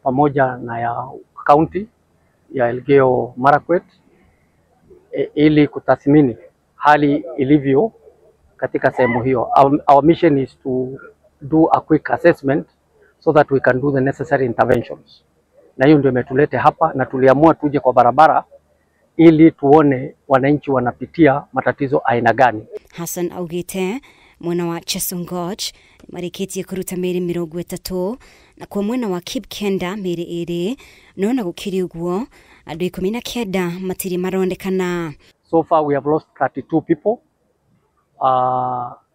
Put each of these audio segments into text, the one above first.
pamoja na ya county ya Elgeyo Marakwet ili kutathmini hali ilivyo katika sehemu hiyo. Our mission is to do a quick assessment so that we can do the necessary interventions. Na hiyo ndio imetulete hapa, na tuliamua tuje kwa barabara ili tuone wananchi wanapitia matatizo aina gani. Hassan augite mwena wa Chesongoch marikitie kuruta mĩĩrĩ 30 na kwa mwena wa Kipkenda mĩĩrĩ 2 no na gukiri uguo andu 19 matiri maronekana. So far we have lost 32 people.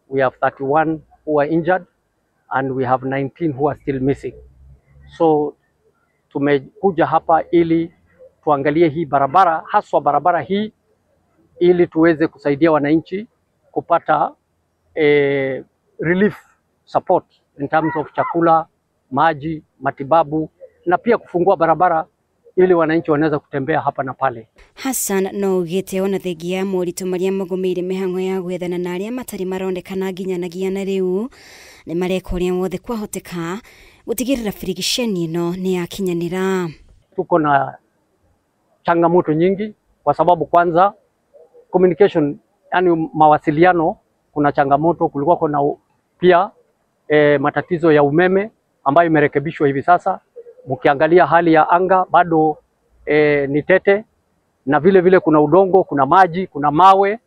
We have 31 who are injured and we have 19 who are still missing. So tumekuja hapa ili tuangalie hii barabara, haswa barabara hii, ili tuweze kusaidia wananchi kupata relief support in terms of chakula, maji, matibabu na pia kufungua barabara ili wananchi wanaweza kutembea hapa na pale. Hassan no ugite ona thengia moritũ marĩa magũmĩire mĩhang'o ya gwethana na arĩa matarĩ maronekana nginyanagia na rĩu nĩ mareka ũrĩa wothe kwahoteka gũtigĩrĩra birigiceni ĩno nĩ yakinyanĩra. Tuko na changamoto nyingi kwa sababu kwanza communication, yani mawasiliano, kuna changamoto. Kulikuwa kuna pia matatizo ya umeme ambayo imerekebishwa hivi sasa. Mkiangalia hali ya anga bado ni tete, na vile vile kuna udongo, kuna maji, kuna mawe,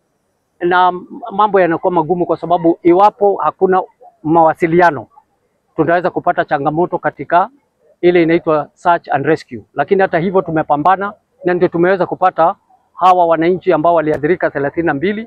na mambo yanakuwa magumu kwa sababu iwapo hakuna mawasiliano tunaweza kupata changamoto katika ile inaitwa search and rescue. Lakini hata hivyo tumepambana na ndio tumeweza kupata hawa wananchi ambao waliathirika 32.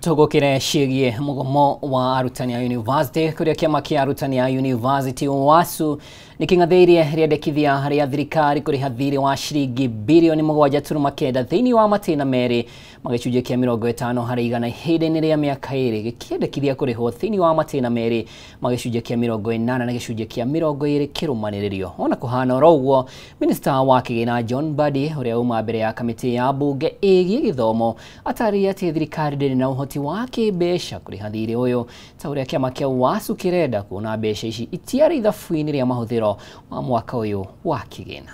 Tugukire ciĩgiĩ mũgomo wa arutani a university kũrĩa kĩama kĩa arutani a university WASU nĩkĩng'athĩirie rĩendekithia rĩa thirikari kũrĩha thirĩ wa ciringi birioni 7.9 thĩinĩ wa matĩna merĩ ma gĩcunjĩ kĩa 50 harĩ igana ihinda-inĩ rĩa mĩaka 2 gĩkĩendekithia kũrĩhwo thĩinĩ wa matĩna merĩ ma gĩcunjĩ kĩa 80 na gĩcunjĩ kĩa 20 kĩrũmanĩrĩrio. Ona kũhana oro ũguo, minista wa kĩgĩna John Mbadi ũrĩa uma mbere ya kamĩtĩ ya mbunge ĩgiĩ gĩthomo atarĩria atĩ thirikari ndĩrĩ na ũhoti wa kĩmbeca kũrĩha thirĩ ũyũ ta ũrĩa kĩama kĩa WASU kĩrenda kuona mbeca ici itiarĩ ithabu-inĩ rĩa mahũthĩro ma mwaka ũyũ wa kĩgĩna.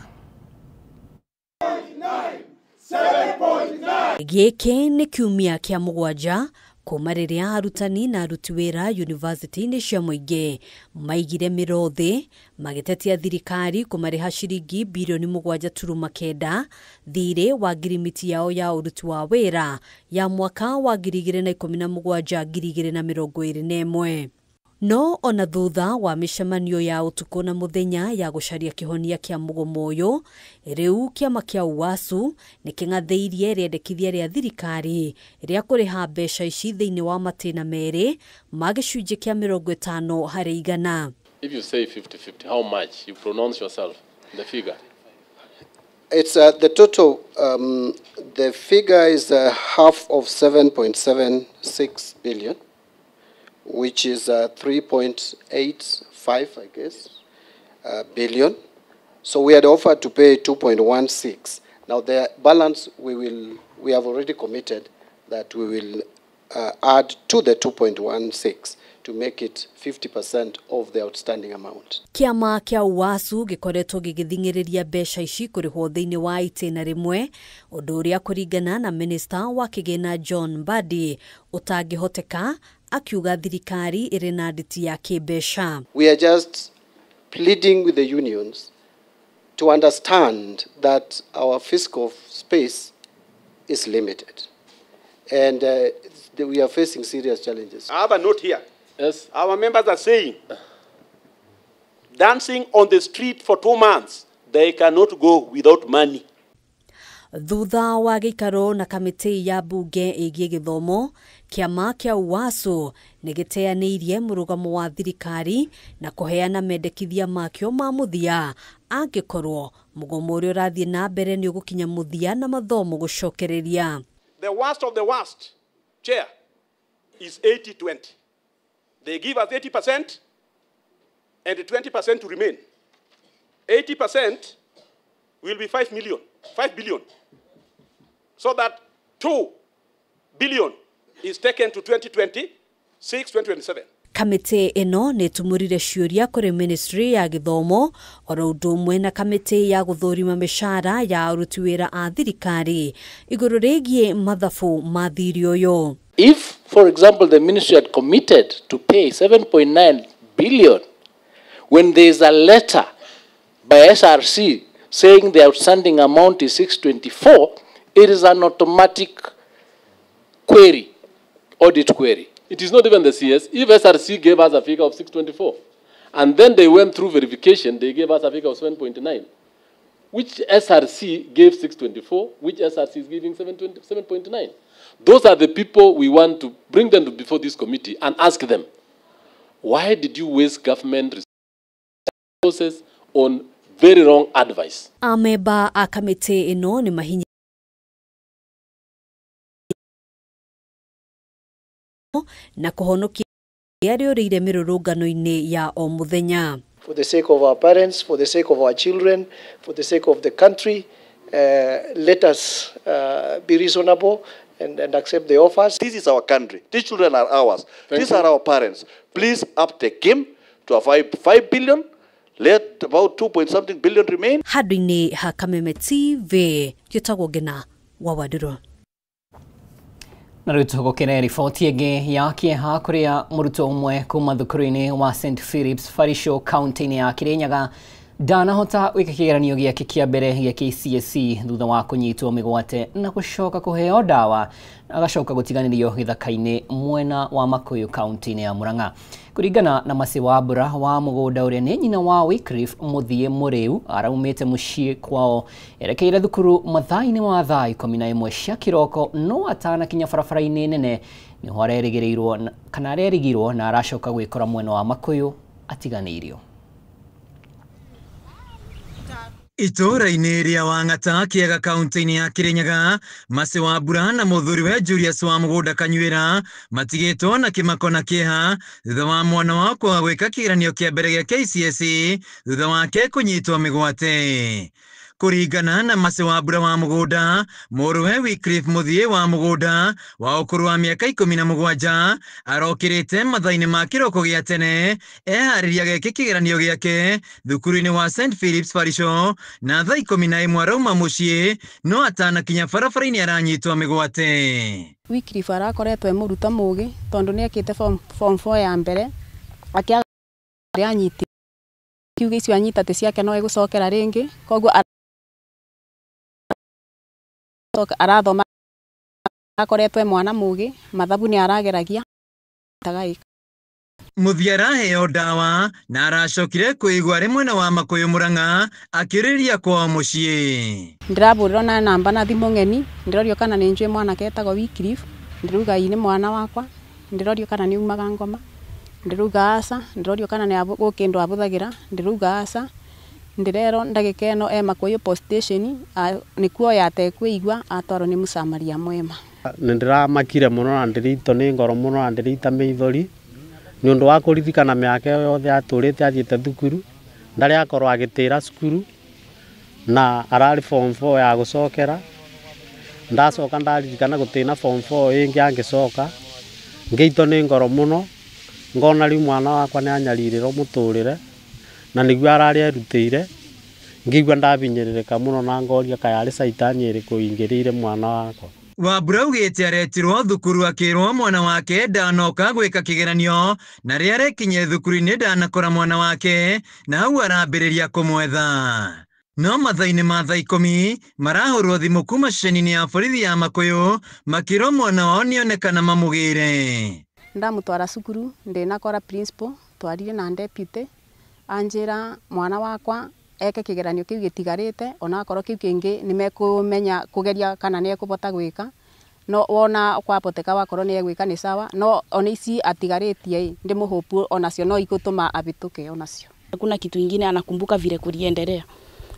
Gĩkĩ nĩ kiumia kĩa 7 kuma rĩrĩa arutani na aruti wĩra yunivasĩtĩ-inĩ cia mũingĩ maigire mĩro thĩ magĩtetia thirikari kũmarĩha ciringi birioni 7.9 thirĩ wa ngirimiti yao ya ũruti wa wĩra ya mwaka wa 2017 2021. No ona thutha wa mĩcemanio ya ũtukũ na mũthenya ya gũcaria kĩhonia kĩa mũgomo ũyũ, rĩu kĩama kĩa UASU nĩkĩng'athĩirie rĩendekithia rĩa thirikari rĩa kũrĩha mbeca ici thĩinĩ wa matĩna merĩ ma gĩcunjĩ kĩa 50 harĩ igana. If you say 50-50, how much? You pronounce yourself, the figure. It's the total, the figure is half of 7.76 billion, which is 3.85, I guess, billion. So we had offered to pay 2.16. Now the balance we have already committed that we will add to the 2.16 to make it 50% of the outstanding amount. Kĩama kĩa UASU gĩkoretwo gĩgĩthing'ĩrĩria mbeca ici kũrĩhwo thĩinĩ wa itĩna rĩmwe, ũndũ ũrĩa kũringana na minista wa kĩgĩna John Mbadi ũtangĩhoteka, akiuga thirikari ĩrĩ na nditi ya kĩmbeca. We are just pleading with the unions to understand that our fiscal space is limited and we are facing serious challenges. I have a note here. Yes. Our members are saying, dancing on the street for 2 months, they cannot go without money. Thutha wa gĩikaro na kamĩtĩ ya mbunge ĩgiĩ gĩthomo, kĩama kĩa UASU nĩgĩteanĩirie mũrũgamo wa thirikari na kũheana mendekithia makĩo ma mũthia angĩkorwo mũgomo ũrĩa ũrathiĩ na mbere nĩ ũgũkinya mũthia na mathomo gũcokereria. The worst of the worst, Chair, is 80-20. They give us 80% and 20% to remain. 80% will be 5 billion. So that 2 billion is taken to 2026, 2027. Kamĩtĩ ĩno nĩ ĩtumũrire ciũria kũrĩ ministry ya gĩthomo oro ũndũ ũmwe na kamĩtĩ ya gũthũrima mĩcara ya aruti wĩra a thirikari igũrũ rĩgiĩ mathabu ma thirĩ ũyũ. If, for example, the ministry had committed to pay 7.9 billion, when there is a letter by SRC saying the outstanding amount is 624, it is an automatic query, audit query. It is not even the CS. If SRC gave us a figure of 624, and then they went through verification, they gave us a figure of 7.9, which SRC gave 624, which SRC is giving 7.9. Those are the people we want to bring them before this committee and ask them, why did you waste government resources on very wrong advice? Ameba a kamĩtĩ ĩno nĩ mahinya na kũhonokia arĩa ũrĩire mĩrũrũngano-inĩ ya o mũthenya. For the sake of our parents, for the sake of our children, for the sake of the country, let us be reasonable and accept the offers. This is our country. These children are ours. These are our parents. Please up the game to a 5 billion. Let about 2 point something billion remain. Handũ-inĩ ha Kameme TV, njĩtagwo Ngina wa Wandũrũ. Na rĩu tũgũkĩre riboti ĩngĩ ya kĩeha kũrĩa mũrutwo ũmwe kuma thukuru-inĩ wa St Philip's Farisho kaunti-inĩ ya Kirinyaga ndanahota gwĩka kĩgeranio gĩake kĩa mbere gĩa KCSE thutha wa kũnyitwo mĩgwate na gũcoka kũheo ndawa agacoka gũtiganĩrio gĩthaka-inĩ mwena wa Makuyu kaunti-inĩ ya Murang'a. Kũringana na Mercy Wambura wa mũgũnda ũrĩa nĩ nyina wa Wycliffe Mũthiĩ Mũrĩu araumĩte mũciĩ kwao erekeire thukuru mathaa-inĩ wa thaa 11 cia kĩroko no atanakinya barabara-inĩ nene nĩho arerĩgĩrĩirwo kana arerigirwo na aracoka gwĩkora mwena wa Makuyu atiganĩirio. Itũũra-inĩ rĩa Wang'ata Kĩaga kaunti-inĩ ya Kirinyaga, Mercy Wambura na mũthuriwe Julius wa mũgũnda Kanyuĩra matigĩtwo na kĩmako na kĩeha thutha wa mwana wao kwaga gwĩka kĩgeranio kĩa mbere gĩa KCSE thutha wake kũnyitwo mĩgwate. Kũringana na Mercy Wambura wa mũgũnda, mũrũwe Wycliffe Mũthiĩ wa mũgũnda wa ũkũrũ wa mĩaka 17 arokĩrĩte mathaa-inĩ ma kĩroko gĩa tene eharĩria geke kĩgeranio gĩake thukuru-inĩ wa St Philip's Farisho na thaa 11 arauma mũciĩ no atanakinya barabara-inĩ aranyitwo mĩgwate. Wycliffe arakoretwo e mũrutwo mũgĩ tondũ nĩekĩte form 4 ya mbere akĩaga anyiti kiuga icio anyita ti ciake no egũcokera rĩngĩ koguo arathoma akoretwo e mwana mũgĩ mathabu nĩ arageragia tagaika. Mũthia araheo ndawa na aracokire kwĩigua arĩ mwena wa Makuyu Murang'a akĩrĩria kwao mũciĩ. Ndĩrabũrĩrwo na namba na thimũ ng'eni ndĩrorio kana nĩ njũĩ mwanake etagwo Wycliffe ndĩrauga ĩ nĩ mwana wakwa ndĩrorio kana nĩ umaga ngoma ndĩrauga aca ndĩrorio kana nĩ gwĩ kĩndũ abũthagĩra ndĩrauga aca ndĩrerwo ndagĩka ĩno e Makuyu post station nĩkuo yatekwĩigua atwarwo nĩ mũcamaria mwema. Nĩ ndĩramakire mũno na ndĩrito nĩ ngoro mũno na ndĩrita maithori nĩ ũndũ wa kũririkana mĩaka ĩyo yothe atũrĩte athiĩte thukuru ndarĩ akorwo agĩtĩra cukuru na ararĩ form 4 ya gũcokera ndacoka ndaririkana gũtĩna form 4 ĩngĩ angĩcoka ngĩito nĩ ngoro mũno ngona rĩu mwana wakwa nĩ anyarirĩrwo mũtũrĩre na nĩguo ararĩ erutĩire ngĩigua ndabinyĩrĩrĩka mũno na ngoria kaĩ arĩ caitani ĩrĩkũ ingĩrĩire mwana wakwa. Wambura augĩte aretirwo thukuru akĩrwo mwana wake ndanoka gwĩka kĩgeranio na rĩrĩa arekinyire thukuru-inĩ ndanakora mwana wake na hau arambĩrĩria kũmwetha. No mathaa-inĩ ma thaa 10 marahũrwo thimũ kuma ceceni-inĩ ya borithi ya Makuyu makĩrwo mwana wao nĩonekana mamũgĩre. Ndamũtwara cukuru ndĩnakora principal twarire na deputy anjĩra mwana wakwa eke kĩgeranio kĩu gĩtigarĩte onakorwo kĩu kĩngĩ nĩmekũmenya kũgeria kana nĩekũbota gwĩka no wona kwapoteka wakorwo nĩegwĩka nĩ sawa no ona ici atigarĩtie ndĩmũhũpu onacio no igũtũma abĩtũke onacio. Hakuna kitu ingine anakumbuka vile kuliendelea.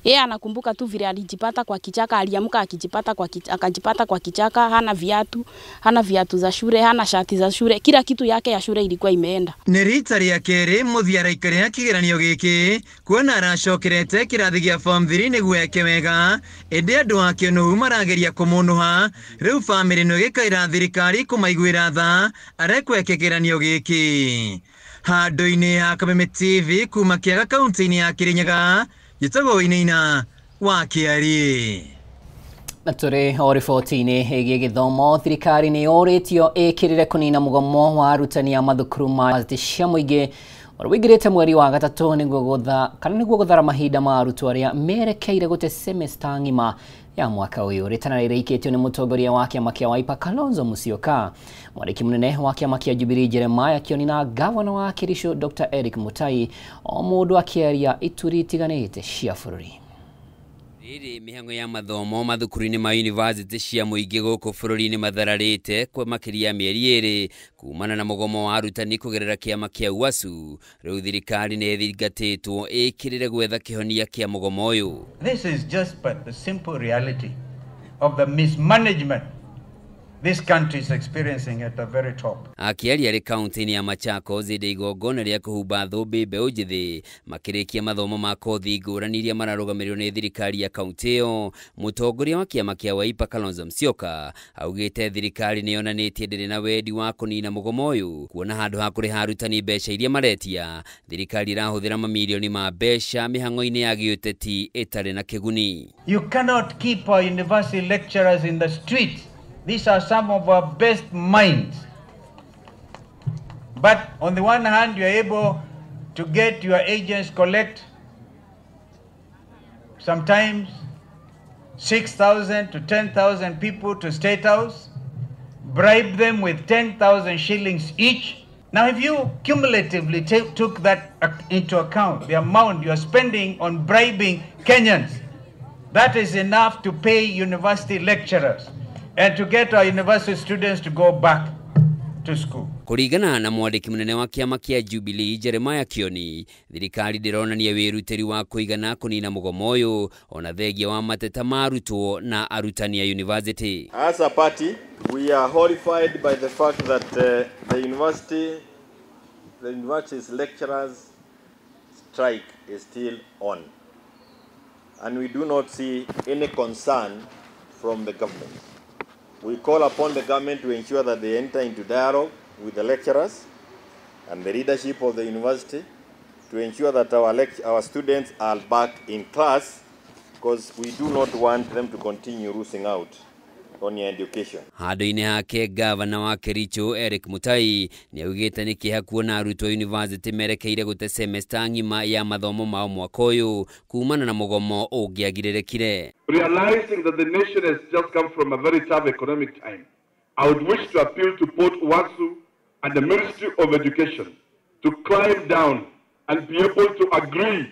Yeye anakumbuka tu vile alijipata kwa kichaka, aliamka akijipata kwa kichaka, akajipata kwa kichaka, hana viatu za shule, hana shati za shule, kila kitu yake ya shule ilikuwa imeenda. Nĩ rita rĩa kerĩ Mũthia araikarĩra kĩgeranio gĩkĩ kuona aracokerete kĩrathi gĩa form 3 nĩguo eke wega ĩndĩ andũ a Kĩũnũhu marageria kũmũnũha rĩu bamĩrĩ ĩno ĩgĩkaĩra thirikari kũmaiguĩra tha arekwo eke kĩgeranio gĩkĩ. Handũ-inĩ ha Kameme TV kuma Kĩaga kaunti-inĩ ya Kirinyaga, njĩtagwo Wainaina wa Kĩari. Na tũrĩ o riboti-inĩ ĩgiĩ gĩthomo, thirikari nĩ yũrĩtio ĩkĩrĩre kũnina mũgomo wa arutani a mathukuru ma yunivasĩtĩ cia mũingĩ ũrĩa ũingĩrĩte mweri wa gatatũ nĩguo gũthara mahinda ma arutwo arĩa merekeire gũte semester ng'ima ya mwaka ũyũ. Rĩtana rĩrĩikĩtio nĩ mũtongoria wa kĩama kĩa Wiper Kalonzo Musyoka, mwandĩki mũnene wa kĩama kĩa Jubilee Jeremiah Kioni na gavana wa Kericho Dr. Eric Mutai, o mũndũ akĩaria ituri itiganĩte cia bũrũri. Rĩrĩ mĩhang'o ya mathomo mathukuru-inĩ ma yunivasĩtĩ cia mũingĩ gũkũ bũrũri-inĩ mathararĩte kwa makĩria ya mĩeri 2 kumana na mũgomo wa arutani kũgerera kĩama kĩa UASU. Rĩu thirikari nĩ ĩthingatĩtwo ĩkĩrĩre gwetha kĩhonia kĩa mũgomo ũyũ. This is just but the simple reality of the mismanagement this country is experiencing at the very top. Akĩaria arĩ kaunti-inĩ ya Machakos hĩndĩ igongona rĩa kũhumba thũmbĩ mbeũ njĩthĩ makĩrĩkia mathomo ma kothi ngũrani iria mararũgamĩrĩrwo nĩ thirikari ya kaunti ĩyo, mũtongoria wa kĩama kĩa Wiper Kalonzo Musyoka augĩte thirikari nĩ yonanĩtie ndĩrĩ na wendi wa kũnina mũgomo ũyũ, kuona handũ ha kũrĩha arutani mbeca iria maretia, thirikari ĩrahũthĩra mamirioni ma mbeca mĩhang'o-inĩ ya gĩũteti ĩtarĩ na kĩguni. You cannot keep our university lecturers in the streets. These are some of our best minds. But on the one hand, you are able to get your agents collect sometimes 6,000 to 10,000 people to State House, bribe them with 10,000 shillings each. Now, if you cumulatively took that into account, the amount you are spending on bribing Kenyans, that is enough to pay university lecturers and to get our university students to go back to school. Kũringana na mwandĩki mũnene wa kĩama kĩa Jubilee Jeremiah Kioni, thirikari ndĩronania wĩrutĩri wa kũigana kũnina mũgomo ũyũ ona thengia wa mateta ma arutwo na arutani a university. As a party, we are horrified by the fact that the university's lecturers strike is still on, and we do not see any concern from the government. We call upon the government to ensure that they enter into dialogue with the lecturers and the leadership of the university to ensure that our students are back in class, because we do not want them to continue losing out on your education. Handũ-inĩ hake gavana wa Kericho Eric Mutai nĩaugĩte nĩ kĩeha kuona arutwo university merekeire gũte semester ng'ima ya mathomo mao mwaka ũyũ kumana na mũgomo ũngĩagirĩrĩkire. Realizing that the nation has just come from a very tough economic time, I would wish to appeal to both UASU and the Ministry of Education to climb down and be able to agree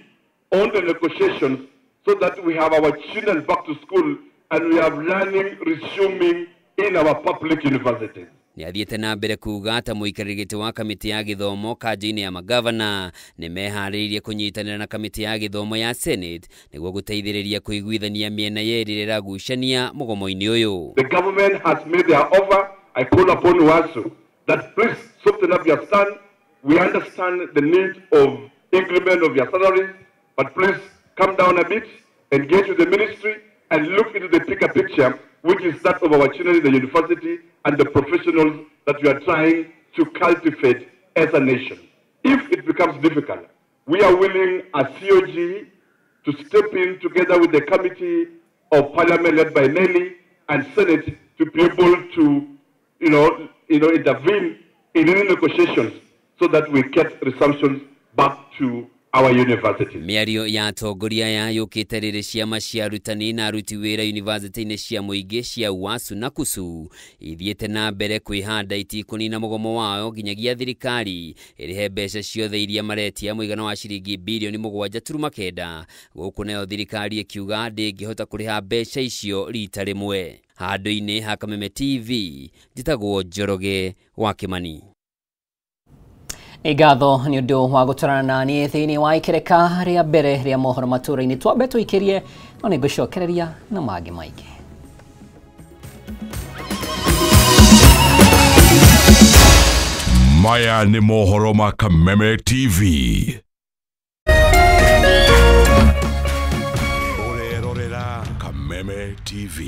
on the negotiations so that we have our children back to school and we have learning resuming in our public universities. Nĩathiĩte na mbere kuuga ta mũikarĩri gĩtĩ wa kamĩtĩ ya gĩthomo kanjũ-inĩ ya magavana nĩmeharĩirie kũnyitanĩra na kamĩtĩ ya gĩthomo ya Senate nĩguo gũteithĩrĩria kũiguithania mĩena yerĩ ĩrĩa ĩragucania mũgomo-inĩ ũyũ. The government has made their offer. I call upon UASU that please soften up your stand. We understand the need of increment of your salaries, but please come down a bit, engage with the ministry and look into the bigger picture, which is that of our children in the university and the professionals that we are trying to cultivate as a nation. If it becomes difficult, we are willing as COG to step in together with the Committee of Parliament led by Nelly and Senate to be able to, intervene in any negotiations so that we get resumptions back to our university. Mĩario ya atongoria aya yũkĩte rĩrĩ ciama cia arutani na aruti wĩra yunivasĩtĩ-inĩ cia mũingĩ cia UASU na KUSU ithiĩte na mbere kwĩhanda itikũnina mũgomo wao nginyagia thirikari ĩrĩhe mbeca ciothe iria maretia mũigana wa ciringi bilioni 7.9 gũkũ nayo thirikari ĩkiuga ndĩngĩhota kũrĩha mbeca icio rita rĩmwe. Handũ-inĩ ha Kameme TV njĩtagwo Njoroge wa Kĩmani. Nĩ ngatho nĩ ũndũ wa gũtwarana na niĩ thĩinĩ wa ikereka rĩa mbere rĩa mohoro matũũra-inĩ. Twambe tũikĩrie no nĩ ngũcokereria na mangĩ maingĩ. Maya nĩ mohoro ma Kameme TV. Ũrerorera Kameme TV.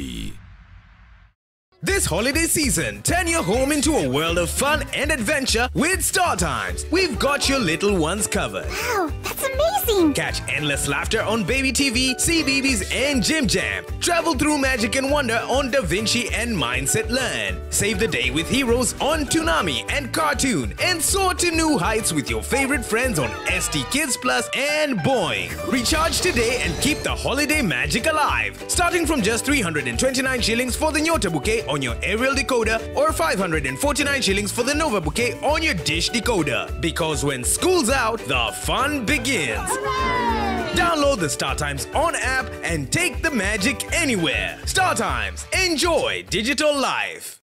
This holiday season, turn your home into a world of fun and adventure with Star Times. We've got your little ones covered. Wow, that's amazing! Catch endless laughter on Baby TV, CBeebies, and Jim Jam. Travel through magic and wonder on Da Vinci and Mindset Learn. Save the day with heroes on Toonami and Cartoon. And soar to new heights with your favorite friends on ST Kids Plus and Boing. Recharge today and keep the holiday magic alive. Starting from just 329 shillings for the Nyota Bouquet on your aerial decoder or 549 shillings for the Nova Bouquet on your dish decoder. Because when school's out, the fun begins. Hooray! Download the Star Times On app and take the magic anywhere. Star Times, enjoy digital life.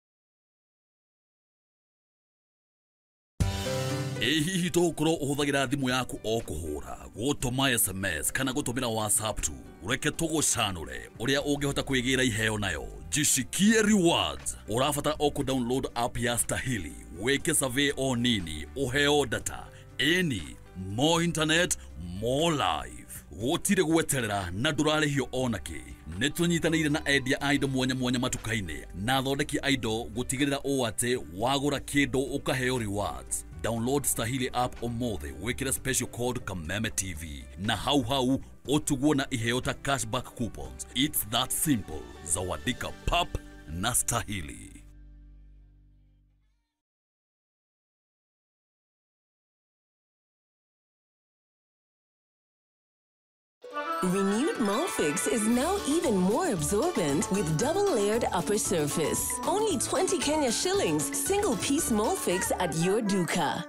Ĩ hihi tũgũkorwo ũhũthagĩra thimũ yaku o kũhũra, gũtũma SMS kana gũtũmĩra WhatsApp tu? Reke tũgũcanũre ũrĩa ũngĩhota kwĩgĩra iheo nayo. Jishikie rewards. Ũrabatara o kũ-download app ya Stahili, wĩke survey o nini, ũheo data. Ĩni, more internet, more life. Gũtirĩ gweterera na ndũrarĩhio ona kĩ. Nĩ tũnyitanĩire na endia a indo mwanya mwanya matuka-inĩ na athondeki a indo gũtigĩrĩra ũũ atĩ wagũra kĩndũ ũkaheo rewards. Download Stahili app ũmũthĩ wĩkĩre special code Kameme TV na hau hau ũtugwo na iheo ta cashback coupons. It's that simple. Zawadika pap na Stahili. Renewed Molfix is now even more absorbent with double-layered upper surface. Only 20 Kenya shillings, single-piece Molfix at your duka.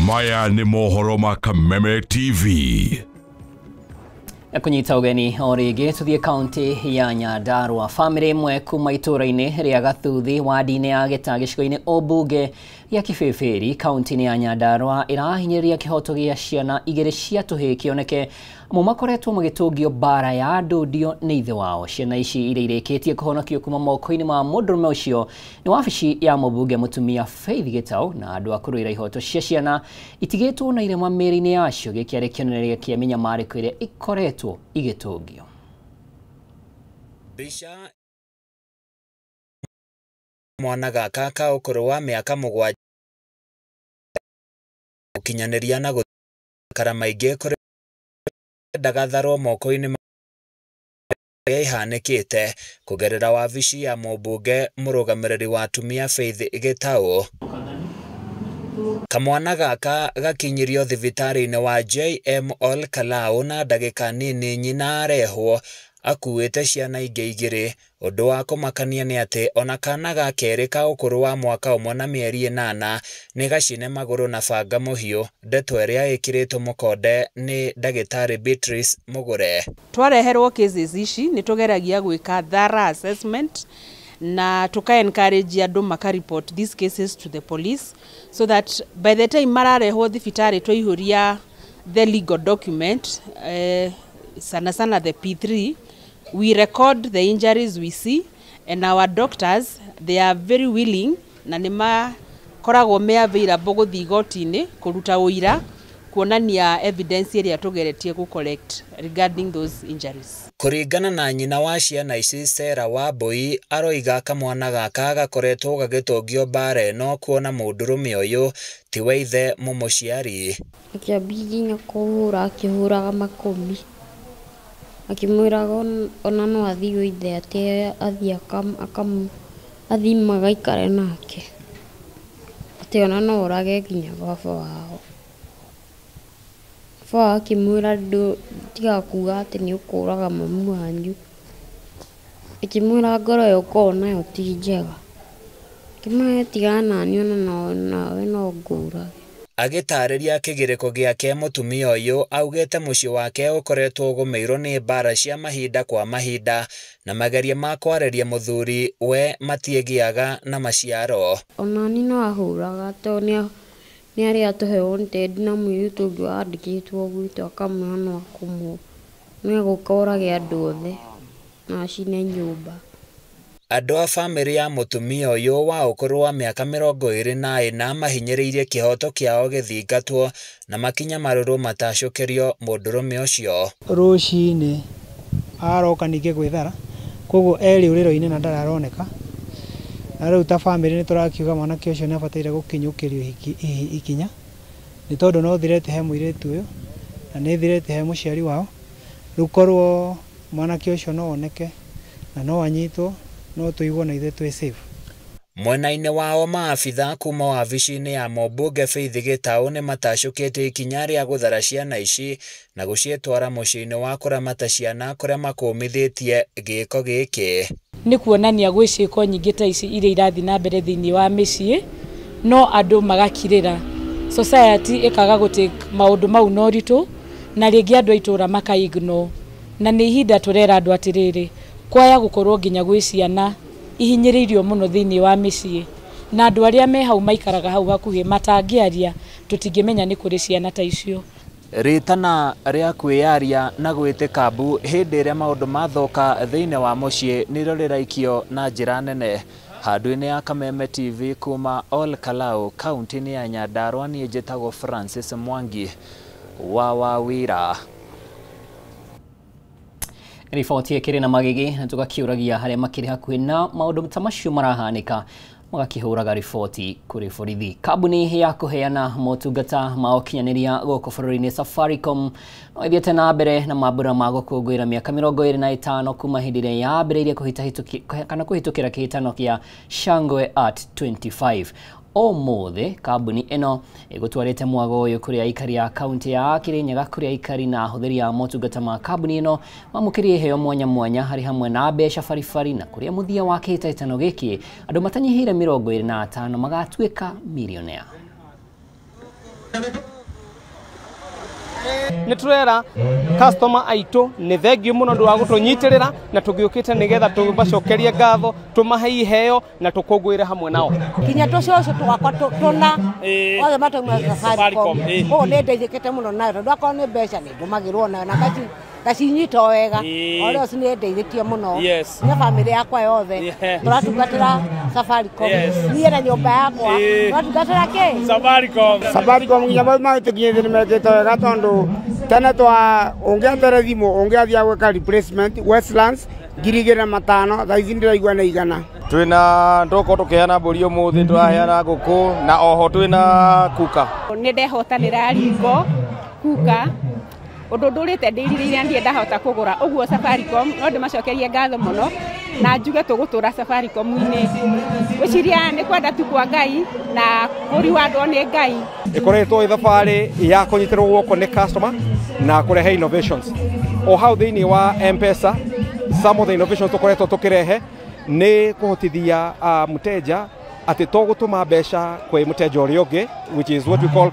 Maya nĩ mohoro ma Kameme TV. Kunyita ũgeni o rĩngĩ tũthiĩ kaunti ya Nyandarua. Bamĩrĩ ĩmwe kuma itũũra-inĩ rĩa Gathuthi wadi-inĩ ya Gĩta gĩcigo-inĩ ũmbunge gĩa Kĩbĩbĩri kaunti-inĩ ya Nyandarua ĩrahinyĩrĩria kĩhoto gĩa ciana igĩrĩ cia tũhĩĩ kĩoneke amwe makoretwo magĩtũngio mbara ya ndũndio nĩ ithe wao. Ciana ici iria irĩkĩtie kũhonokio kuma moko-inĩ ma mũndũrũme ũcio nĩ wabici ya mũmbunge mũtumia Faith Gĩtau na andũ a kũrũĩra ihoto cia ciana itigĩtwo na irema mĩĩrĩ-inĩ yacio. Gĩkĩ arĩ kĩonereria kĩa mĩnyamarĩko ĩrĩa ĩkoretwo igĩtũngio. Mbica mwana gaka ka ũkũrũ wa mĩaka 7 gũkinyanĩria na gũkara maingĩ kũrĩ ndagatharwo moko-inĩ marĩa ihanĩkĩte kũgerera wabici ya mũmbunge mũrũgamĩrĩri wa atumia Faith Gĩtau. Kamwana gaka gakinyirio thibitarĩ-inĩ wa JM Ol Kalou na ndagĩka nini nyina arehwo akuĩte ciana ingĩ igĩrĩ. Ũndũ wa kũmakania nĩ atĩ ona kana ga kerĩ ka ũkũrũ wa mwaka 1 na mĩeri 8 nĩ gacine magũrũ na banga mũhiũ, ndeto ĩrĩa ĩkĩrĩtwo mũkonde nĩ ndagĩtarĩ Beatrice Mũgũre. Twareherwo cases ici nĩ tũgeragia gwĩka thorough assessment na tuka encourage andũ maka report these cases to the police so that by the time mararehwo thibitarĩ twaihũria the legal document, sana sana the P3, we record the injuries we see, and our doctors, they are very willing na nĩ makoragwo me available gũthiĩ igoti-inĩ kũruta ũira kuonania evidence ĩrĩa tũgeretie gũ collect regarding those injuries. Kũringana na nyina wa ciana ici Sarah Wambui, aroiga kamwana gaka gakoretwo gagĩtũngio mbara ĩno kuona mũndũrũme ũyũ tiwe ithe mũmũciari. Akĩambia nginya kũhũra, akĩhũraga makũmi, akĩmwĩraga ona no athiĩ gwĩ ithe atĩ athiĩ magaikare nake, atĩ ona no orage nginya baba wao. Baba wao akĩmwĩra tiga kuga atĩ nĩ ũkũraga mamu wanyu, akĩmwĩra ngoro ĩyo ũkoragwo nayo ti njega, akĩmwĩra tigana naniĩ ona nawe no ngũrage. Agĩtarĩria kĩgirĩko gĩake mũtumia ũyũ augĩte mũciĩ wake ũkoretwo ũgũmĩirwo nĩ mbara cia mahinda kwa mahinda na mageria ma kwarĩria mũthuri we matiĩgĩaga na maciaro. Ona niĩ no ahũraga tondũ nĩ arĩ atũhe wanted na mũirĩtu ũngĩ wandĩkĩtwo gwitũ akamwĩra no akũmũ nĩ egũka orage andũ othe na acine nyũmba. Andũ a bamĩrĩ ya mũtumia ũyũ wa ũkũrũ wa mĩaka 24 mahinyĩrĩirie kĩhoto kĩao gĩthingatwo na makinya marũrũ matacũkĩrio mũndũrũme ũcio. Rũcinĩ aroka ningĩ gwĩthara, koguo e rĩũrĩro-inĩ na ndararoneka. Na rĩu ta bamĩrĩ nĩ tũrakiuga mwanake ũcio nĩ abataire gũkinyũkĩrio ikinya, nĩ tondũ no thirete he mũirĩtu ũyũ na nĩ thirete he mũciari wao. Rĩu korwo mwanake ũcio no oneke na no anyitwo, no tũigue na ithuĩ twĩ safe. Mwena-inĩ wao maabitha kuma wabici-inĩ ya mũmbunge Faith Gĩtaũ nĩ matacũkĩte ikinya rĩa gũthara ciana ici na gũciĩtwara mũciĩ-inĩ wa kũramata ciana kũrĩa makũmithĩtie gĩko gĩkĩ. Nĩ kuonania gwĩ ciĩko nyingĩ ta ici iria irathiĩ na mbere thĩinĩ wa mĩciĩ, no andũ magakirĩra, society ĩkaga gũtake maũndũ mau na ũritũ, na rĩngĩ andũ a itũũra maka ignore. Na nĩ ihinda tũrera andũ atĩrĩrĩ, kwaya gũkorwo nginya gwĩ ciana ihinyĩrĩirio mũno thĩinĩ wa mĩciĩ, na andũ arĩa me hau maikaraga hau hakuhĩ matangĩaria, tũtingĩmenya nĩ kũrĩ ciana ta icio. Rĩtana rĩa kwĩyaria na gwĩtĩka mbu hĩndĩ ĩrĩa maũndũ mathũka thĩinĩ wa mũciĩ nĩrĩo rĩraikio na njĩra nene. Handũ-inĩ ya Kameme TV kuma Ol Kalou kaunti-inĩ ya Nyandarua, niĩ njĩtagwo Francis Mwangi wa Wawira. Riboti ĩkĩrĩ na magigi na tũgakiũragia harĩa makĩrĩ hakuhĩ na maũndũ ta macio marahanĩka magakĩhũraga riboti kũrĩ borithi. Kambuni ya kũheana motungata ma ũkinyanĩria gũkũ bũrũri-inĩ Safaricom no ĩthiĩte na mbere na mambura ma gũkũngũĩra mĩaka 25 kuma hĩndĩ ĩrĩa yambĩrĩirie kũhĩtũkĩra kĩhĩtano kĩa Shangwe at 25. Ũmũthĩ kambuni ĩno ĩgũtwarĩte mwago ũyũ kũrĩ aikari a kaunti ya Kirinyaga, kũrĩ aikari na ahũthĩri a motungata ma kambuni ĩno mamũkĩrie iheo mwanya mwanya harĩ hamwe na mbeca baribari, na kũrĩa mũthia wa kĩhĩtahĩtano gĩkĩ andũ matanyihĩire 25 magatuĩka milionea. Nĩ tũrera customer aitũ nĩ thengiũ mũno ũndũ wa gũtũnyitĩrĩra, na tũgĩũkĩte nĩgetha tũmacokerie ngatho, tũmahe iheo na tũkũngũĩre hamwe nao. Kinya tũcũcũ twakwa tũna othe matũmĩra Safaricom, koguo nĩ ndeithĩkĩte mũno nayo, tondũ akorwo nĩ mbeca nĩ ndũmagĩrwo nayo na ngacinyita o wega. O rĩo nĩ ndeithĩtie mũno na bamĩrĩ yakwa yothe tũratungatĩra Safaricom, niĩ na nyũmba yakwa tũratungatĩra kĩ Safaricom. Safaricom nginya bau magĩtũkinyĩtie nĩ mekĩte wega, tondũ tene twa ũngĩatere thimũ ũngĩathiaga gwĩka replacement Westlands 2500, thaa ici ndĩraigua nĩ 100. Twĩna tũkorwo tũkĩheana mbũri ũmũthĩ, tũraheana ngũkũ na oho twĩna kuka. Nĩ ndehotanĩra riko kuka ũndũ ndũrĩte ndĩrirĩire ndiĩ ndahota kũgũra, ũguo Safaricom no ndĩmacokerie ngatho mũno na njuge tũgũtũra Safaricom-inĩ. Gwĩciria nĩ kwenda tu kwa Ngai na kũriwandwo nĩ Ngai. Ĩkoretwo ĩ thabarĩ ya kũnyitĩrwo guoko nĩ customer na kũrehe innovations. O hau thĩinĩ wa M-Pesa, some of the innovations tũkoretwo tũkĩrehe nĩ kũhotithia mũteja atĩ to gũtũma mbeca kwĩ mũteja ũrĩa ũngĩ, which is what we call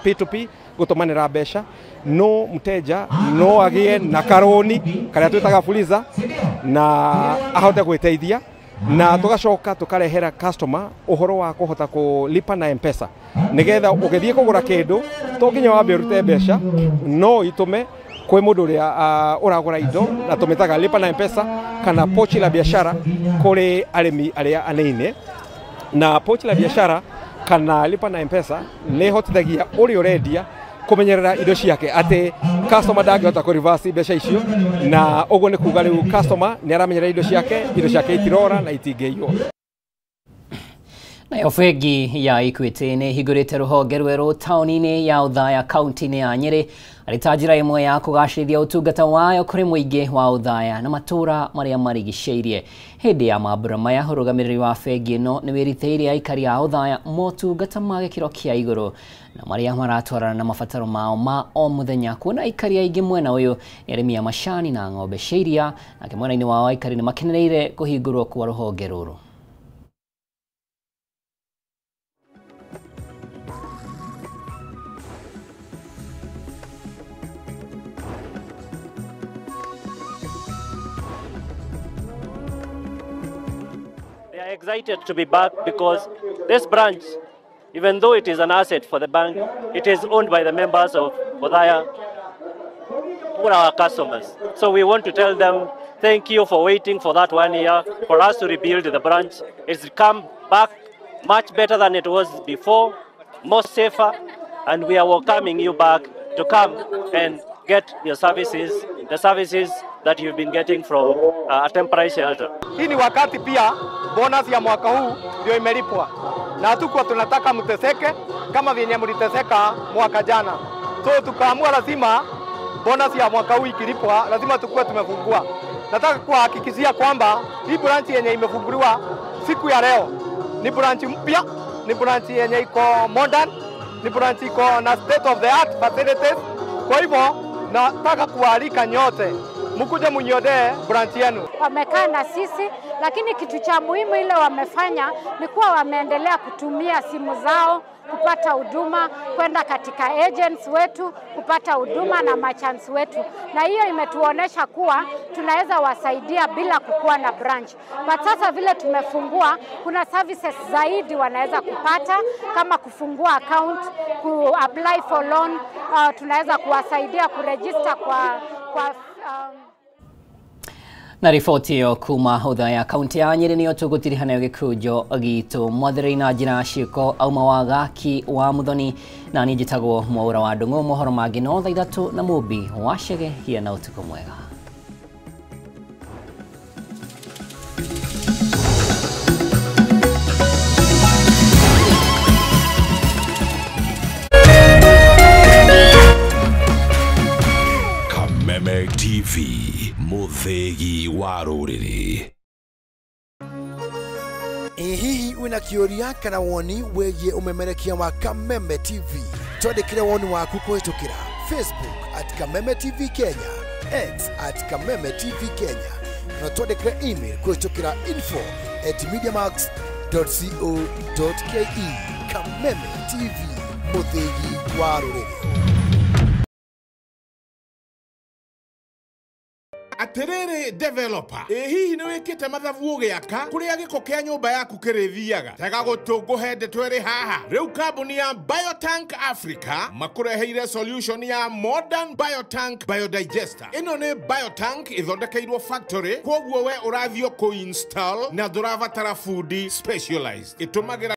P2P, gũtũmanĩra mbeca, no mũteja no agĩe na karũni karĩa twĩtaga Fuliza na ahote gwĩteithia, na tũgacoka tũkarehera customer ũhoro wa kũhota kũlipa na M-Pesa nĩgetha ũgĩthiĩ kũgũra kĩndũ to nginya wambe ũrute mbeca, no itũme kwĩ mũndũ ũrĩa ũragũra indo, na tũmĩtaga lipa na M-Pesa kana pochi la biashara kũrĩ arĩmi arĩa anene. Na pochi la biashara kana lipa na M-Pesa nĩ ĩhotithagia ũrĩa ũrendia kũmenyerera indo ciake atĩ customer ndangĩhota kũ reverse mbeca icio, na ũguo nĩ kuga rĩu customer nĩ aramenyerera indo ciake itirora na itingĩiywo. Nayo bengi ya Equity nĩ ĩhingũrĩte rũhonge rwerũ taũni-inĩ ya Othaya kaunti-inĩ ya Nyĩrĩ arĩ ta njĩra ĩmwe ya kũgacĩrithia ũtungata wayo kũrĩ mũingĩ wa Othaya na matũũra marĩa marigicĩirie. Hĩndĩ ya mambura maya, ũrũgamĩrĩri wa bengi ĩno nĩ wĩrutĩire aikari a Othaya motungata ma gĩkĩro kĩa igũrũ na marĩa maratwarana na mabataro mao ma o mũthenya, kuona aikari aingĩ mwena ũyũ nĩ arĩmi a macani na ng'ombe cia iria, nake mwena-inĩ wao aikari nĩ makenereire kũhingũrwo kwa rũhonge rũrũ. Excited to be back because this branch, even though it is an asset for the bank, it is owned by the members of Othaya, who are our customers. So we want to tell them Thank you for waiting for that 1 year for us to rebuild the branch. It's come back much better than it was before, more safer, and we are welcoming you back to come and get your services, the services that you've been getting from a temporary shelter. Hii ni wakati pia bonus ya mwaka huu ndio imelipwa, na hatukuwa tunataka mteseke kama vyenye mliteseka mwaka jana. So tukaamua lazima bonus ya mwaka huu ikilipwa lazima tukue tumefungua. Nataka kuhakikishia kwamba hii branch yenye imefunguliwa siku ya leo ni branch mpya, ni branch yenye iko modern, ni branch iko na state of the art facilities. Kwa hivyo nataka kualika nyote mkuje mnyodee branch yenu. Wamekaa na sisi, lakini kitu cha muhimu ile wamefanya ni kuwa wameendelea kutumia simu zao kupata huduma, kwenda katika agents wetu kupata huduma na merchants wetu, na hiyo imetuonesha kuwa tunaweza wasaidia bila kukuwa na branch. But sasa vile tumefungua, kuna services zaidi wanaweza kupata kama kufungua account, ku apply for loan, tunaweza kuwasaidia kuregister kwa Na riboti ĩyo kuma Othaya kaunti ya Nyeri nĩyo tũgũtiriha nayo gĩkũnjo gitũ mwathĩrĩri na njĩra ciĩko auma wa Gaki wa Muthoni na niĩ njĩtagwo Mwaũra wa Ndung'u. Mohoro mangĩ no thaa 3 na Mũmbi wa Chege. Gĩa na ũtukũ mwega. Kameme TV, muthegi wa rũrĩrĩ. Ĩ hihi wĩna kĩũria kana woni wĩgiĩ ũmemerekia wa Kameme TV? Twandĩkĩre woni waku kũhĩtũkĩra Facebook at Kameme TV Kenya, X at Kameme TV Kenya, na twandĩkĩre email kũhĩtũkĩra info@mediamax.co.ke. Kameme TV, mũthĩgi wa rũrĩrĩ. Atiriri developer, ĩ hihi nĩ wĩkĩte mathabu ũgĩaka kũrĩa gĩko kĩa nyũmba yaku kĩrĩthiaga? Tega gũtũ ngũhe ndeto ĩrĩ haha. Rĩu kambuni ya Biotank Africa makũreheire solution ya modern Biotank biodigester. Ĩno nĩ Biotank ĩthondekeirwo factory, kwoguo we ũrathiĩ kũ-install na ndũrabatara fundi specialized. Ĩtũmagĩra